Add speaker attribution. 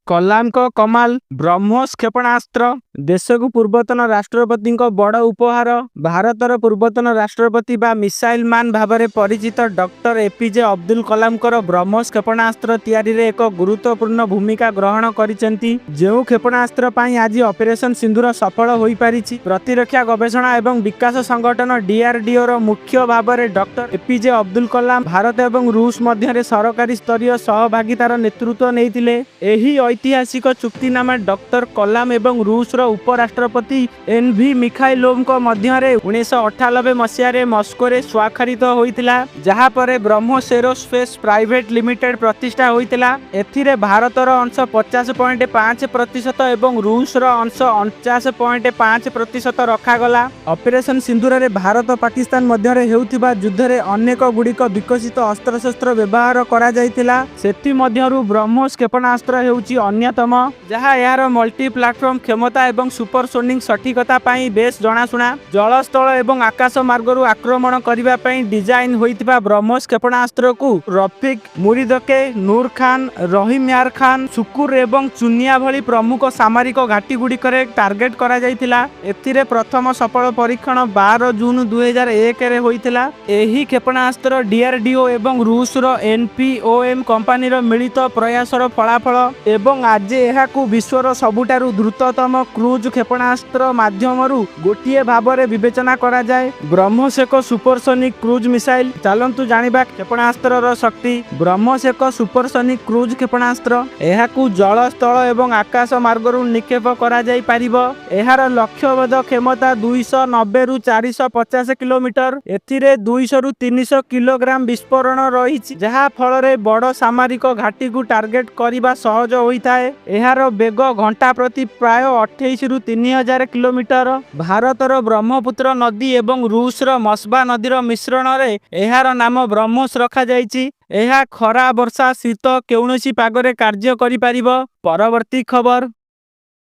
Speaker 1: କଲାମଙ୍କ କମାଲ ବ୍ରହ୍ମୋସ କ୍ଷେପଣାସ୍ତ୍ର, ଦେଶକୁ ପୂର୍ବତନ ରାଷ୍ଟ୍ରପତିଙ୍କ ବଡ଼ ଉପହାର। ଭାରତର ପୂର୍ବତନ ରାଷ୍ଟ୍ରପତି ବା ମିସାଇଲ ମ୍ୟାନ ଭାବରେ ପରିଚିତ ଡକ୍ଟର ଏପିଜେ ଅବଦୁଲ କଲାମଙ୍କର ବ୍ରହ୍ମୋସ କ୍ଷେପଣାସ୍ତ୍ର ତିଆରିରେ ଏକ ଗୁରୁତ୍ୱପୂର୍ଣ୍ଣ ଭୂମିକା ଗ୍ରହଣ କରିଛନ୍ତି, ଯେଉଁ କ୍ଷେପଣାସ୍ତ୍ର ପାଇଁ ଆଜି ଅପରେସନ ସିନ୍ଦୁର ସଫଳ ହୋଇପାରିଛି। ପ୍ରତିରକ୍ଷା ଗବେଷଣା ଏବଂ ବିକାଶ ସଂଗଠନ, ଡିଆରଡିଓର ମୁଖ୍ୟ ଭାବରେ ଡକ୍ଟର ଏପିଜେ ଅବଦୁଲ କଲାମ ଭାରତ ଏବଂ ରୁଷ ମଧ୍ୟରେ ସରକାରୀ ସ୍ତରୀୟ ସହଭାଗିତାର ନେତୃତ୍ୱ ନେଇଥିଲେ। ଏହି ଐତିହାସିକ ଚୁକ୍ତିନାମା ଡକ୍ଟର କଲାମ ଏବଂ ରୁଷର ଉପରାଷ୍ଟ୍ରପତି ଏନ୍ ଭି ମିଖାଇଲୋଭଙ୍କ ମଧ୍ୟରେ 1998 ମସିହାରେ ମସ୍କୋରେ ସ୍ୱାକ୍ଷରିତ ହୋଇଥିଲା, ଯାହାପରେ ବ୍ରହ୍ମୋସ ଏରୋସ୍ପେସ୍ ପ୍ରାଇଭେଟ ଲିମିଟେଡ୍ ପ୍ରତିଷ୍ଠା ହୋଇଥିଲା। ଏଥିରେ ଭାରତର ଅଂଶ 50.5% ଏବଂ ରୁଷର ଅଂଶ 49.5% ରଖାଗଲା। ଅପରେସନ ସିନ୍ଦୁରରେ ଭାରତ ପାକିସ୍ତାନ ମଧ୍ୟରେ ହେଉଥିବା ଯୁଦ୍ଧରେ ଅନେକ ଗୁଡ଼ିକ ବିକଶିତ ଅସ୍ତ୍ରଶସ୍ତ୍ର ବ୍ୟବହାର କରାଯାଇଥିଲା। ସେଥିମଧ୍ୟରୁ ବ୍ରହ୍ମୋସ କ୍ଷେପଣାସ୍ତ୍ର ହେଉଛି ଅନ୍ୟତମ, ଯାହା ଏହାର ମଲ୍ଟି ପ୍ଲାଟଫର୍ମ କ୍ଷମତା ଏବଂ ସୁପରସୋନିକ୍ ସଠିକତା ପାଇଁ ବେଶ୍ ଜଣାଶୁଣା। ଜଳ, ସ୍ଥଳ ଏବଂ ଆକାଶ ମାର୍ଗରୁ ଆକ୍ରମଣ କରିବା ପାଇଁ ଡିଜାଇନ୍ ହୋଇଥିବା ବ୍ରହ୍ମୋସ କ୍ଷେପଣାସ୍ତ୍ରକୁ ରଫିକ, ମୁରିଦକେ, ନୁର ଖାନ, ରହିମ ୟାର ଖାନ, ସୁକୁର ଏବଂ ଚୁନିଆ ଭଳି ପ୍ରମୁଖ ସାମରିକ ଘାଟିଗୁଡ଼ିକରେ ଟାର୍ଗେଟ କରାଯାଇଥିଲା। ଏଥିରେ ପ୍ରଥମ ସଫଳ ପରୀକ୍ଷଣ 12 ଜୁନ 2001ରେ ହୋଇଥିଲା। ଏହି କ୍ଷେପଣାସ୍ତ୍ର ଡିଆରଡିଓ ଏବଂ ରୁଷର ଏନପିଓଏମ୍ କମ୍ପାନୀର ମିଳିତ ପ୍ରୟାସର ଫଳାଫଳ ଏବଂ ଆଜି ଏହାକୁ ବିଶ୍ୱର ସବୁଠାରୁ ଦ୍ରୁତତମ କ୍ରୁଜ୍ କ୍ଷେପଣାସ୍ତ୍ର ମଧ୍ୟରୁ ଗୋଟିଏ ଭାବରେ ବିବେଚନା କରାଯାଏ। ବ୍ରହ୍ମୋସ ଏକ ସୁପରସୋନିକ୍ କ୍ରୁଜ୍ ମିସାଇଲ। ଚାଲନ୍ତୁ ଜାଣିବା କ୍ଷେପଣାସ୍ତ୍ରର ଶକ୍ତି। ବ୍ରହ୍ମୋସ ଏକ ସୁପରସୋନିକ୍ କ୍ରୁଜ୍ କ୍ଷେପଣାସ୍ତ୍ର। ଏହାକୁ ଜଳ, ସ୍ଥଳ ଏବଂ ଆକାଶ ମାର୍ଗରୁ ନିକ୍ଷେପ କରାଯାଇପାରିବ। ଏହାର ଲକ୍ଷ୍ୟଭେଦ କ୍ଷମତା 290ରୁ 450 କିଲୋମିଟର। ଏଥିରେ 200ରୁ 300 କିଲୋଗ୍ରାମ ବିସ୍ଫୋରଣ ରହିଛି, ଯାହା ଫଳରେ ବଡ଼ ସାମରିକ ଘାଟିକୁ ଟାର୍ଗେଟ କରିବା ସହଜ ହୋଇଥାଏ। ଏହାର ବେଗ ଘଣ୍ଟା ପ୍ରତି ପ୍ରାୟ 28ରୁ 3000 କିଲୋମିଟର। ଭାରତର ବ୍ରହ୍ମପୁତ୍ର ନଦୀ ଏବଂ ରୁଷର ମସ୍କଭା ନଦୀର ମିଶ୍ରଣରେ ଏହାର ନାମ ବ୍ରହ୍ମୋସ ରଖାଯାଇଛି। ଏହା ଖରା, ବର୍ଷା, ଶୀତ କୌଣସି ପାଗରେ କାର୍ଯ୍ୟ କରିପାରିବ। ପରବର୍ତ୍ତୀ ଖବର।